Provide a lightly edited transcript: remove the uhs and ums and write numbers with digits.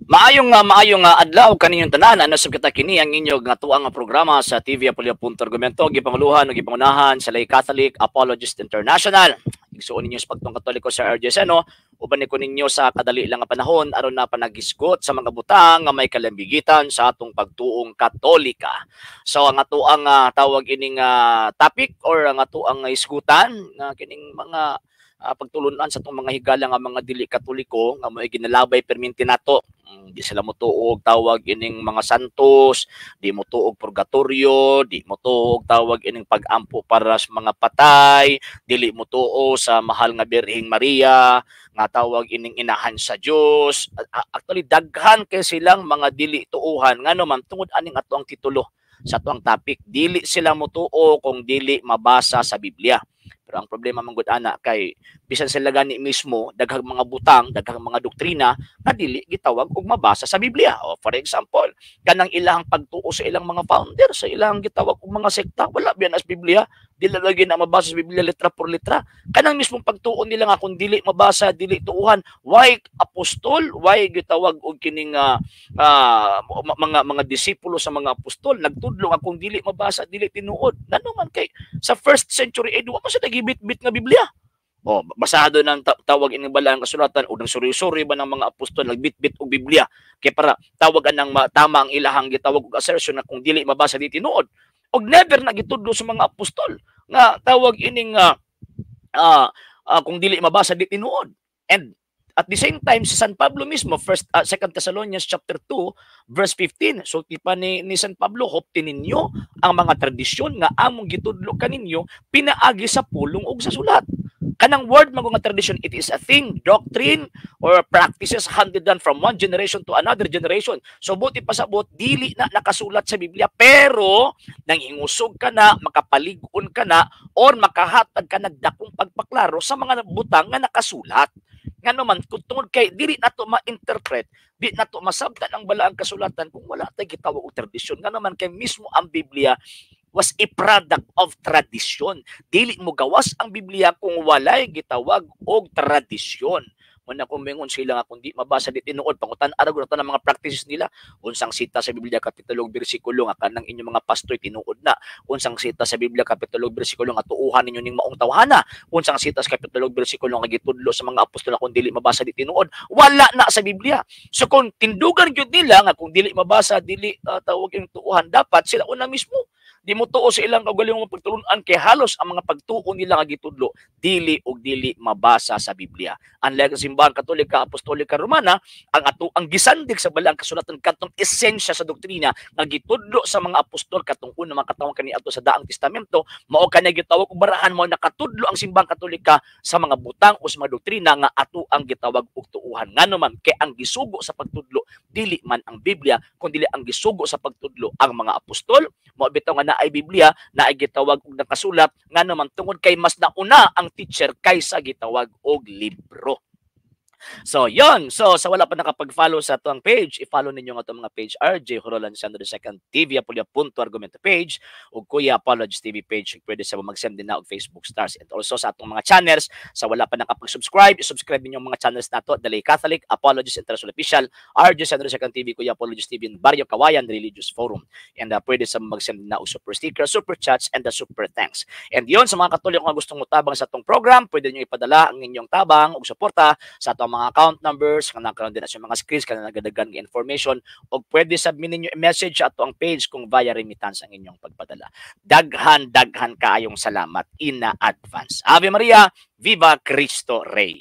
Maayong adlaw kaninyong tanan. Ano sab kita, kini ang inyong nga tuang nga programa sa TV Apolia Punto Argumento, gipanguluhan ug gipanguna sa Lay Catholic Apologist International. Igsuon ninyo sa pagtuong Katoliko sa RJ Seno, uban ni ko ninyo sa kadali lang nga panahon aron na panagisgot sa mga butang nga may kalambigitan sa atong pagtuong Katolika. So ang atoang tawag ining topic or ang atoang isgutan nga kining mga pagtulunan sa atong mga higala nga mga dili Katoliko nga mo'y ginalabay perminti nato. Di sila motuo og tawag ining mga santos, di motuo og purgatorio, di motuo og tawag ining pag-ampo para sa mga patay, dili motuo sa mahal nga Birheng Maria nga tawag ining inahan sa Dios. Actually, daghan kay silang mga dili tuuhan, ngano man tungod aning ato ang titulo sa atoang topic, dili sila motuo kung dili mabasa sa Biblia. Pero ang problema man gud ana kay bisan sila gani mismo, daghang mga butang, daghang mga doktrina nga dili gitawag og mabasa sa Biblia. O for example, kanang ilang pagtuo sa ilang mga founder, sa ilang gitawag og mga sekta, wala biya na sa Biblia, dili lagi na mabasa sa Biblia letra por letra. Kanang mismong pagtuo nila nga kung dili mabasa, dili tuuhan, why apostol, why gitawag og kining mga disipulo sa mga apostol nagtudlo nga kung dili mabasa, dili tinuod? Ngano man kay sa first century eh wa man sila gibit-bit nga Biblia. O, basado ng tawag ining balaan kasulatan o nang suri-suri ba ng mga apostol nagbitbit og Biblia kay para tawag anang tama ang ilahang gitawag og assertion na kung dili mabasa, di tinuod? Og never na gitudlo sa mga apostol nga tawag ining kung dili mabasa, di tinuod. And at the same time, si San Pablo mismo, first Second Thessalonians chapter 2 verse 15, sulti pa ni San Pablo, "Hupti ninyo ang mga tradisyon nga among gitudlo kaninyo pinaagi sa pulong ug sa sulat." Kanang word man nga tradition, it is a thing, doctrine or practices handed down from one generation to another generation. So buti pasabot, dili na nakasulat sa Biblia, pero nang hingusog ka na, makapalig-on ka na, or makahatag ka nagdakong pagpaklaro sa mga butang nga nakasulat. Ngano man kung tungod kay dili nato ma-interpret, di nato masabtan ang balaang kasulatan kung wala tay gitawag og tradisyon. Ngano man kay mismo ang Biblia was a product of tradition. Dili mo gawas ang Biblia kung walay gitawag og tradisyon. Muna kung mingon sila nga kung di mabasa, di tinuod, pangutan arag na ng mga practices nila. Unsang sita sa Biblia kapitulo bersikulo nga kanang inyong mga pastor tinuod na? Unsang sita sa Biblia kapitulo bersikulo nga tuuhan ninyo ning maong tawhana? Unsang sita sa kapitulo bersikulo nga gitudlo sa mga apostol na kung dili mabasa, di tinuod? Wala na sa Biblia. So kung tindugan gyud nila nga kung dili mabasa, dili tawag yung tuuhan, dapat sila una mismo di mo tuo sa ilang kaugalingong pagtulunan kay halos ang mga pagtuo nila nga gitudlo dili og dili mabasa sa Biblia. Unlike sa Simbahan Katolika Apostolika Romana, ang ato ang gisandig sa balaang kasulatan, katong esensya sa doktrina nga gitudlo sa mga apostol katong una mga katawhan kaniadto sa Daang Testamento, mao kanya gitawag og barahan, mao nakatudlo ang Simbahan Katolika sa mga butang o sa mga doktrina nga ato ang gitawag og tuuhan. Ngano man kay ang gisugo sa pagtudlo dili man ang Biblia, kundi ang gisugo sa pagtudlo ang mga apostol. Mao bitaw nga naay Biblia, naay gitawag og nakasulat, ngano man tungod kay mas nauna ang teacher kaysa gitawag og libro. So, yon. So, sa wala pa nakapag-follow sa atoang page, i-follow ninyo ang atong mga page, RJ Jorolan II TV Apolia Punto Argumento page ug Kuya Apologies TV page. Pwede sa mag-send din na og Facebook stars. And also sa atong mga channels, sa wala pa nakapag-subscribe, i-subscribe ninyo ang mga channels nato, The Lay Catholic, Apologies International Official, RJ Sandro II TV, Kuya Apologies TV, and Barrio Kawayan Religious Forum. And pwede sa mag-send na og super sticker, super chats, and the super thanks. And yon, sa mga Katoliko nga gustong mutabang sa atong program, pwede niyo ipadala ang inyong tabang ug suporta sa atong mga account numbers nga nakaroon din sa mga screens kana nagadagan nga information, og pwede submit ninyo i-message sa ato ang page kung via remittance ang inyong pagpadala. Daghan daghan kaayong salamat in advance. Ave Maria, Viva Cristo Rey.